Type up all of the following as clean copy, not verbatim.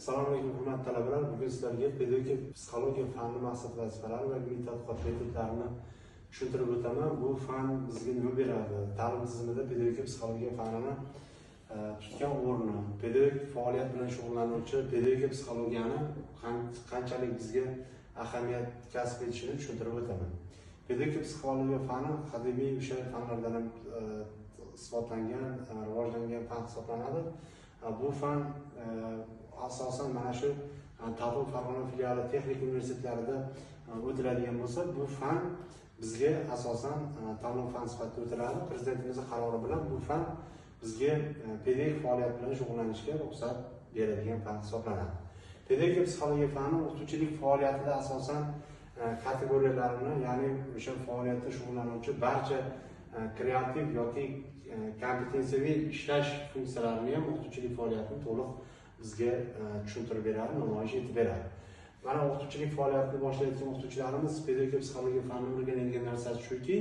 Assalomu alaykum, hurmatli talabalar. Bugun sizlarga pedagogika psixologiya fani maqsad vazifalari va ilmiy tadqiqot metodlarini tushuntirib o'taman. Bu fan bizga nima beradi? Ta'lim tizimida pedagogika psixologiya fanini tutgan o'rni, pedagogik faoliyat bilan shug'ullanuvchi pedagogika psixologiyani qanchalik bizga ahamiyat kasb etishini tushuntirib o'taman. Pedagogika psixologiya fani qadimiy o'sha fanlardan ham isbotlangan, rivojlangan fan hisoblanadi. Bu fan asosan mana shu Ta'lim Farg'ona filiali texnik universitetlarida o'tiladigan bo'lsa, bu fan bizga asosan tanlov fan sifatida o'tiladi. Prezidentimizning qarori bilan bu fan bizga pedagogik faoliyat bilan shug'ullanishga ruxsat beradigan fan hisoblanadi. Pedagogika psixologiya fani o'qituvchilik faoliyatida asosan kategoriyalarini, ya'ni o'sha faoliyatda shug'ullanuvchi barcha kreativ yoki kompetensiyaviy ishlash funksiyalarini ham o'qituvchilik faoliyatini to'liq bizga tushuntirib beradi, namoyish etib beradi. Mana o'qituvchilik faoliyatini boshlayotgan o'qituvchilarimiz pedagogika psixologiya fanini o'rganadigan narsasi shuki,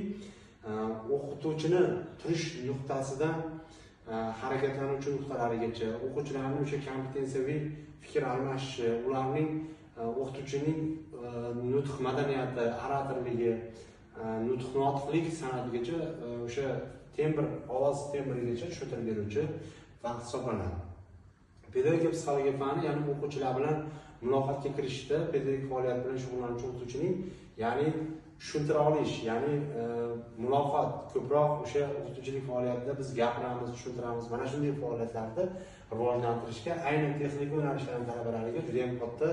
o'qituvchini turish nuqtasidan harakatlanuvchi nuqtalarigacha, o'quvchilarni o'sha kompetensiyaviy fikr almashishi, ularning o'qituvchining nutq madaniyati, oratorligi, nutq notiqlik san'atigacha, o'sha tembr, ovoz tembrigacha tushuntirib beruvchi fan hisoblanadi. Pedagogika psixologiya fani, ya'ni o'quvchilar bilan muloqotga kirishda pedagogik faoliyat bilan shug'ullanuvchi o'qituvchining, ya'ni tushuntira olish, ya'ni muloqot ko'proq o'sha o'qituvchilik faoliyatida biz gapiramiz, tushuntiramiz. Mana shunday faoliyatlarni rivojlantirishga aynan texnik yo'nalishlarning talabalariga juda ham katta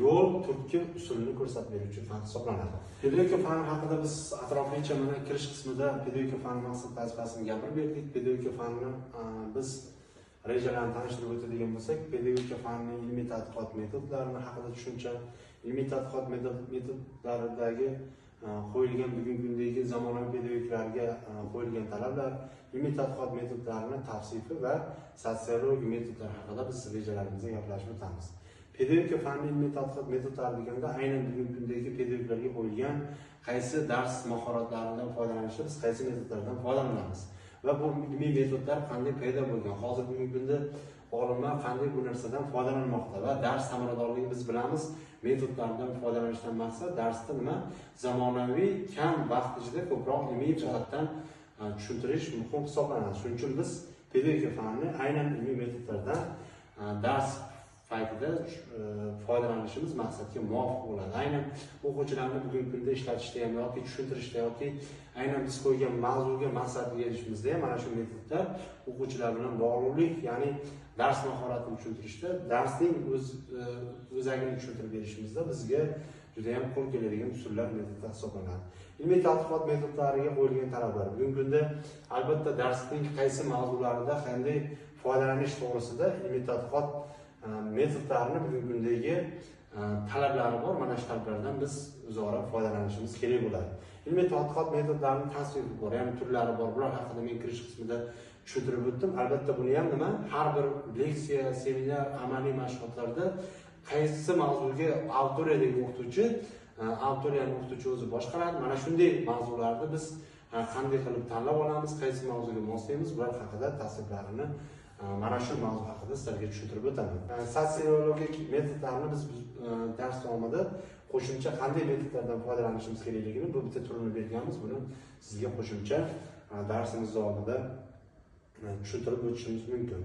yo'l turtki usulini ko'rsatib beruvchi fan hisoblanadi. Pedagogika fani haqida biz atroflicha mana kirish qismida pedagogika fani maqsad vazifasini gapirib berdik. Pedagogika fanini biz rejalarni tanishtirib o'tadigan bo'lsak, pedagogika fanining ilmiy tadqiqot metodlarini haqida tushuncha, ilmiy tadqiqot metodlaridagi qo'yilgan bugungi kundagi zamonaviy pedagogiklarga qo'yilgan talablar, ilmiy tadqiqot metodlarini tavsifi va sotsiologik metodlar haqida biz rejalarimizda gaplashib o'tamiz. Pedagogika fani ilmiy tadqiqot metodlari deganda aynan bugungi kundagi pedagoglarga qo'yilgan qaysi dars mahoratlaridan foydalanishda biz qaysi metodlardan foydalanamiz va bu ilmiy metodlar qanday paydo bo'lgan, hozir bugungi kunda olimlar qanday bu narsadan foydalanmoqda va dars samaradorligi biz bilamiz, metodlardan foydalanishdan maqsad darsda nima zamonaviy kam vaqt ichida ko'proq ilmiy jihatdan tushuntirish muhim hisoblanadi. Shuning uchun biz pedagogika fanini aynan ilmiy metodlardan dars paytida foydalanishimiz maqsadga muvofiq bo'ladi. Aynan o'quvchilarni bugungi kunda ishlatishda ham yoki tushuntirishda yoki aynan biz qo'ygan mavzuga maqsadga erishishimizda ham mana shu metodlar o'quvchilar bilan bog'liqlik, ya'ni dars mahoratini tushuntirishda, darsning o'zagini tushuntirib berishimizda bizga juda ham qo'l keladigan usullar, metodlar hisoblanadi. Ilmiy tadqiqot metodlariga qo'yilgan talablar. Bugungi kunda albatta darsning qaysi mavzularida qanday foydalanish to'g'risida ilmiy tadqiqot metodlarini bugungi kundagi talablari bor. Mana shu talablardan biz o'zaro foydalanishimiz kerak bo'ladi. Ilmiy tadqiqot metodlarining tasnifi bor, ya'ni turlari bor. Bular haqida men kirish qismida tushuntirib o'tdim. Albatta buni ham nima har bir leksiya, seminar, amaliy mashg'ulotlarda qaysi mavzuga auditoriyadagi o'qituvchi, auditoriyani o'qituvchi o'zi boshqaradi. Mana shunday mavzularni biz qanday qilib tanlab olamiz, qaysi mavzuga moslaymiz, bular haqida tasniflarini mana shu mavzu haqida sizlarga tushuntirib o'taman. Sotsiologik metodlarni biz dars davomida qo'shimcha qanday metodlardan foydalanishimiz kerakligini bu bitta turini berganmiz. Buni sizga qo'shimcha darsimiz davomida tushuntirib o'tishimiz mumkin.